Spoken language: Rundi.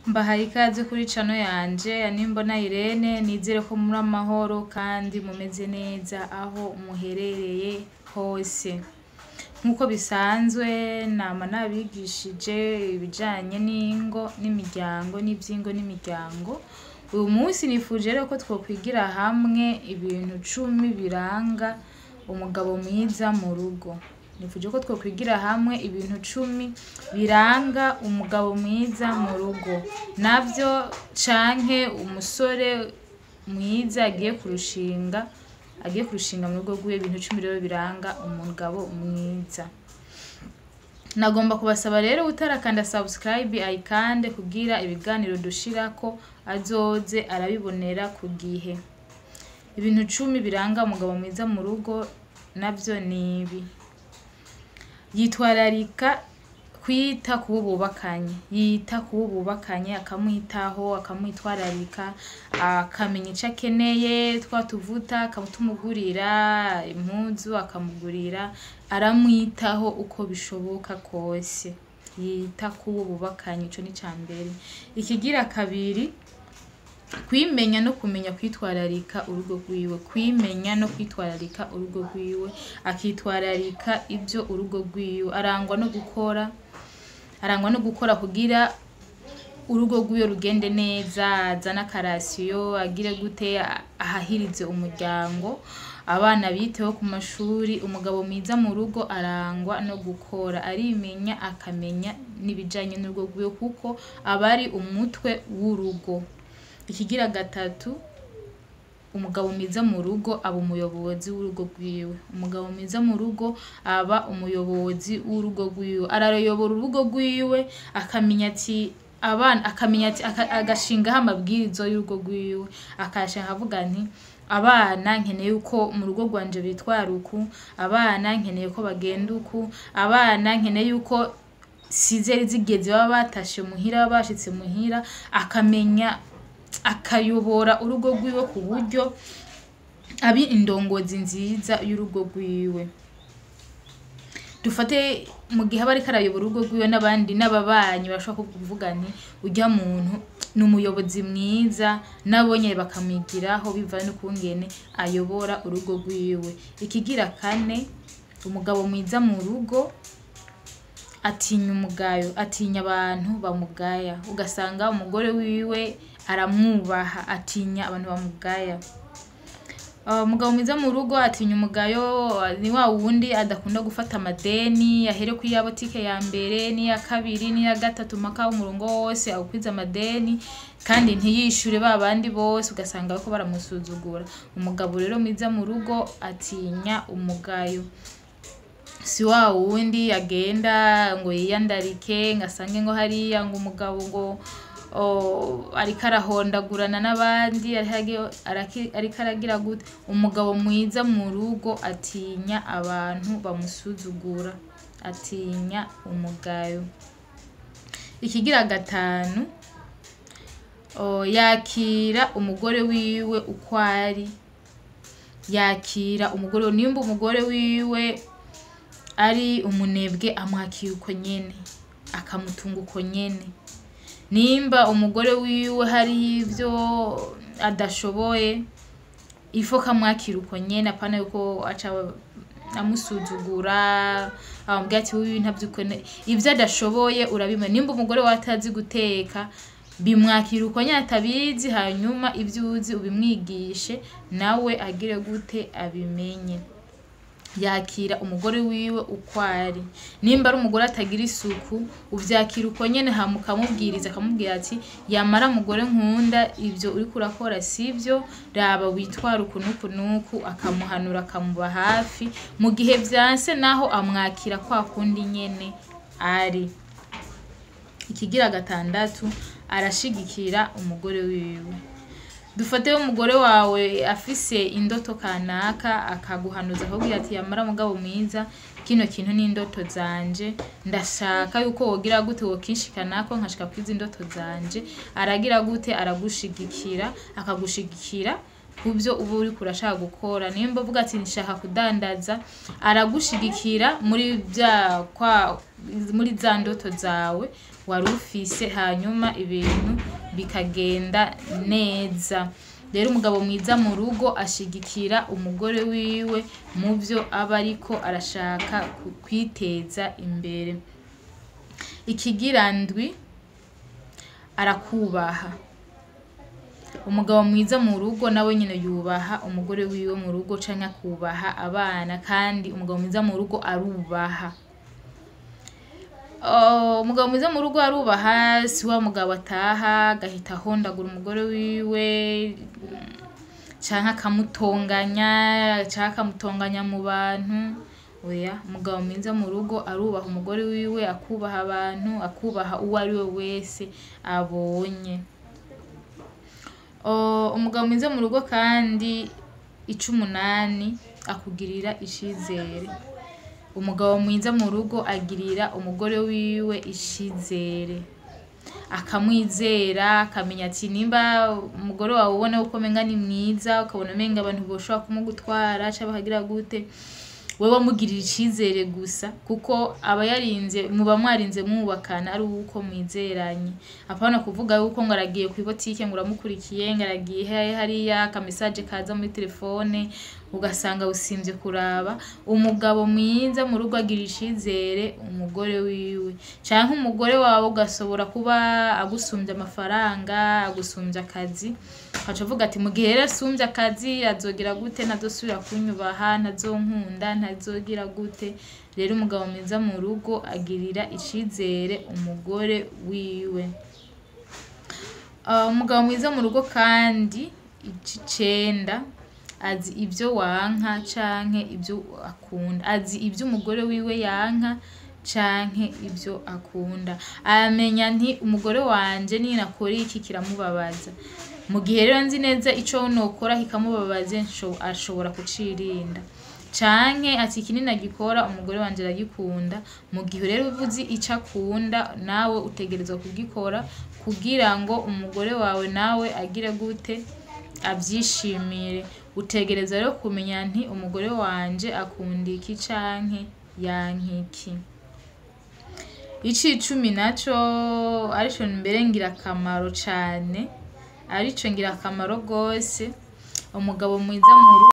Mbahaye ikaze kuri channel yanje ya Nimbona Irene. Nizere ko muri amahoro kandi mumeze neza aho muherereye hose. Nk'uko bisanzwe, nama nabigishije ibijanye n'ingo n'imiryango n'ivyingo n'imiryango. Uyu munsi nifuje rero ko twokwigira hamwe ibintu 10 biranga umugabo mwiza mu rugo. Nifuje ko twokwigira hamwe ibintu 10 biranga umugabo mwiza mu rugo, navyo canke umusore mwiza agiye kurushinga mu rugo rwiwe. Ibintu 10 rero biranga umugabo mwiza. Nagomba kubasaba rero, utarakanda subscribe ayikande kugira ibiganiro dushirako azoze arabibonera ku gihe. Ibintu 10 biranga umugabo mwiza mu rugo navyo ni ibi: yitwararika kwita kubo bubakanye, yita kubo bubakanye, akamwitaho, akamwitwararika, akamenya ico akeneye, twa tuvuta akatumugurira, impuzu akamugurira, aramwitaho uko bishoboka kose, yita kubo bubakanye. Ico ni ica mbere. Ikigira kabiri, kwimenya no kumenya kwitwararika urugo rwiwe, kwimenya no kwitwararika urugo rwiwe, akitwararika ivyo urugo rwiwe. Arangwa no gukora kugira urugo rwiwe rugende neza, azane akarasiyo, agire gute, ahahirize umuryango, abana biteho ku mashuri. Umugabo mwiza mu rugo arangwa no gukora, arimenya, akamenya n'ibijanye n'urugo rwiwe, kuko aba ari umutwe w'urugo. Ikigira gatatu, umugabo mwiza mu rugo aba umuyobozi w'urugo rwiwe. Umugabo mwiza mu rugo aba umuyobozi w'urugo rwiwe, arayobora urugo rwiwe, akamenya ati abana, akamenya ati agashingaho amabwiriza y'urugo rwiwe, akayashinga akavuga nti: "Abana nkeneye yuko mu rugo rwanje bitwara uku, abana nkeneye ko bagenda uku, abana nkeneye yuko 6h zigeze baba batashe muhira, baba bashitse muhira." Akamenya akayobora urugo rwiwe ku buryo abi indongozi nziza y'urugo rwiwe. Dufate mu gihe aba ariko arayobora urugo rwiwe, n'abandi n'ababanyi bashobora kuvuga nti: "Urya muntu ni umuyobozi mwiza", nabo nyene bakamwigiraho bivanye n'ukungene ayobora urugo rwiwe. Ikigira kane, umugabo mwiza mu rugo atinya umugayo, atinya abantu bamugaya. Ugasanga umugore wiwe aramwubaha, atinya abantu bamugaya. Umugabo mwiza mu rugo atinya umugayo, ni wa wundi adakunda gufata amadeni, ahere kuri ya botike ya mbere n'iya kabiri n'iya gatatu, mpaka umurongo wose awukwiza amadeni kandi ntiyishure ba bandi bose, ugasanga bariko baramusuzugura. Umugabo rero mwiza mu rugo atinya umugayo, si wa wundi agenda ngo yiyandarike, ngo asange ngo hariya ngo umugabo ngo ariko arahondagurana n'abandi, ariko aragira gute. Umugabo mwiza mu rugo atinya abantu bamusuzugura, atinya umugayo. Ikigira gatanu, yakira umugore wiwe uko ari, yakira umugore. Nimba umugore wiwe ari umunebwe, amwakira uko nyene, akamutunga uko nyene. Nimba umugore wiwe hariho ivyo adashoboye, ifo kamwakira uko nyene, apana yuko aca amusuzugura, amubwira ati: "Wewe ntavyo ukone." Ivyo adashoboye urabimenya. Nimba umugore wawe atazi guteka, bimwakira uko nyene atabizi, hanyuma ivyo uzi ubimwigishe, nawe agire gute, abimenye. Yakira umugore wiwe uko ari. Nimba ari umugore atagira isuku, uvyakira uko nyene, hama ukamubwiriza, akamubwira ati: "Yamara mugore nkunda, ivyo uriko urakora sivyo, raba witwara uku n'uku n'uku." Akamuhanura, akamuba hafi. Mu gihe vyanse naho, amwakira kwa kundi nyene ari. Ikigira gatandatu, arashigikira umugore wiwe. Dufate umugore wawe afise indoto kanaka, akaguhanuza, akakubwira ati: "Yamara mugabo mwiza, kino kintu ni indoto zanje, ndashaka yuko wogira gute, wokinshikanako nkashika kwizi ndoto zanje." Aragira gute? Aragushigikira, akagushigikira kubyo uba uriko urashaka gukora. Nimba uvuga ati: "Nshaka kudandaza", aragushigikira muri bya kwa muri za ndoto zawe. wari ufise, hanyuma ibintu bikagenda neza. Rero umugabo mwiza mu rugo ashigikira umugore wiwe mu vyo aba ariko arashaka kwiteza imbere. Ikigira ndwi, arakubaha. Umugabo mwiza mu rugo nawe nyene yubaha umugore wiwe mu rugo canke akubaha abana, kandi umugabo mwiza mu rugo arubaha. Umugabo mwiza mu rugo arubaha, si wa mugabo ataha agahita ahondagura umugore wiwe canke akamutonganya, canke akamutonganya mu bantu. Oya, umugabo mwiza mu rugo arubaha umugore wiwe, akubaha abantu, akubaha uwo ari we wese abonye. Umugabo mwiza mu rugo kandi 8 akugirira icizere. Umugabo mwiza mu rugo agirira umugore wiwe icizere, akamwizera, akamenya ati nimba umugore wawe ubona uko umenga ni mwiza, ukabona umenga abantu boshobora kumugutwara canke bakagira gute, wewe wamugirira icizere gusa, kuko aba yarinze, muba mwarinze mwubakana ari uko mwizeranye. Apana kuvuga yuko ngo aragiye kw'ibotike ngo uramukurikiye, ngo aragiye hariya, aka message kaza muri telefone ugasanga usimvye kuraba. Umugabo mwiza mu rugo agira icizere umugore wiwe, canke umugore wawe ugasobora kuba agusumvye amafaranga, agusumvye akazi, ukaca uvuga ati mu gihe rero asumvye akazi azogira gute, ntazosubira kunyubaha, ntazonkunda, ntazogira gute. Rero umugabo mwiza mu rugo agirira icizere umugore wiwe. Umugabo mwiza mu rugo kandi 9 azi ivyo wanka canke ivyo akunda, azi ivyo umugore wiwe yanka canke ivyo akunda. Aramenya nti umugore wanje ninakora iki kiramubabaza, mu gihe rero nzi neza ico nokora kikamubabaza ashobora kucirinda, canke ati iki ninagikora umugore wanje aragikunda. Mu gihe rero uba uzi ico akunda, nawe utegerezwa kugikora kugira ngo umugore wawe nawe agire gute, avyishimire. Utegerezwa rero kumenya nti umugore wanje akunda iki canke yanka iki. 10 naco arico mbere ngirakamaro cane, arico ngirakamaro gose, umugabo mwiza mu rugo